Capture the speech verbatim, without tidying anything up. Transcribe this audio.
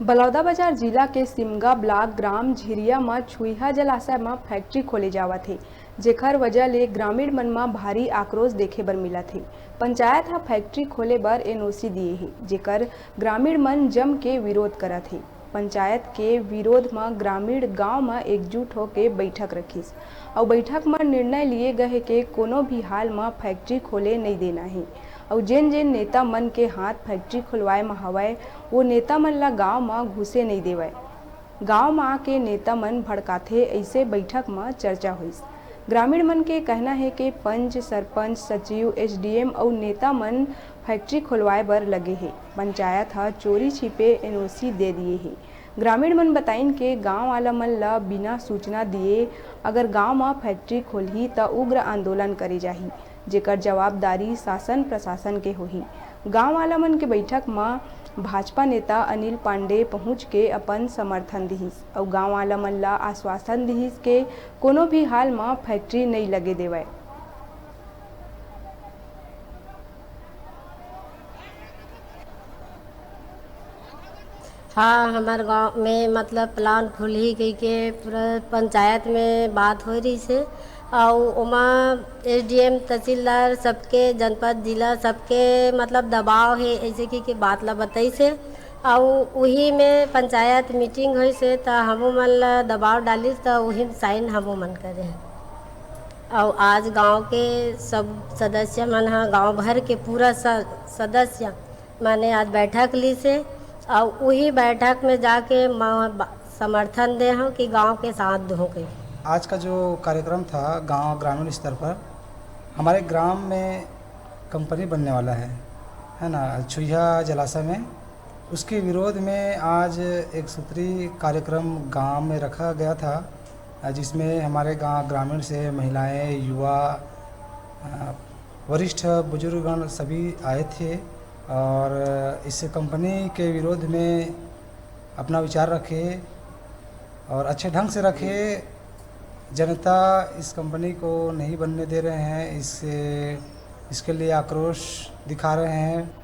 बलौदाबाजार जिला के सिमगा ब्लॉक ग्राम झिरिया म छुइहा जलाशय म फैक्ट्री खोले जावत हे, जेखर वजह ले ग्रामीण मन म भारी आक्रोश देखे बर मिलत हे। पंचायत ह फैक्ट्री खोले बर एनओसी दिए हे, जेकर ग्रामीण मन जम के विरोध करत हे। पंचायत के विरोध म ग्रामीण गांव म एकजुट होके बैठक रखिस अउ बैठक म निर्णय लिए गए हे के कोनो भी हाल म फैक्ट्री खोले नइ देना हे अउ जेन जेन नेता मन के हाथ फैक्ट्री खोलवाए म हवय, वो नेता मन ला गांव म घुसे नइ देवय। गांव म आके नेता मन भड़काथे, अइसे बैठक म चर्चा होइस। ग्रामीण मन के कहना हे के पंच, सरपंच, सचिव, एसडीएम अउ नेता मन फैक्ट्री खोलवाए बर लगे हे। पंचायत ह चोरी छिपे एनओसी दे दिए हे। ग्रामीण मन बताइन के गांव वाला मन ल बिना सूचना दिए अगर गांव म फैक्ट्री खोलही, त उग्र आंदोलन करे जाही, जेकर जवाबदारी शासन प्रशासन के होही। गांव वाला मन के बैठक म भाजपा नेता अनिल पांडे पहुंच के अपन समर्थन दिहिस अउ गांव वाला मन ल आश्वासन दिहिस के कोनो भी हाल म फैक्ट्री नइ लगे देवय। हाँ, हमार गांव में मतलब प्लांट खुलही कहिके पूरा पंचायत में बात होए रहिस हे। अउ ओमा एसडीएम, तहसीलदार सबके, जनपद, जिला सबके मतलब दबाव हे, ऐसे कहिके बात ला बताइस हे। अउ उही में पंचायत मीटिंग होइस हे, त हमू मन ला दबाव डालिस, त उही में साइन हमू मन करे हन। अउ आज गांव के सब सदस्य मन ह, गांव भर के पूरा स-, सदस्य माने आज बैठक लीस हे, अउ उही बैठक में जाके मैं ब-, समर्थन दे हूँ कि गांव के साथ दूँ कही। आज का जो कार्यक्रम था गांव ग्रामीण स्तर पर, हमारे ग्राम में कंपनी बनने वाला है, है ना, छुइहा जलाशय में। उसके विरोध में आज एक सूत्री कार्यक्रम गांव में रखा गया था, जिसमें हमारे गांव ग्रामीण से महिलाएं, युवा, अ, वरिष्ठ बुजुर्गगण सभी आए थे और इस कंपनी के विरोध में अपना विचार रखे और अच्छे ढंग से रखे। जनता इस कंपनी को नहीं बनने दे रहे हैं, इससे, इसके लिए आक्रोश दिखा रहे हैं।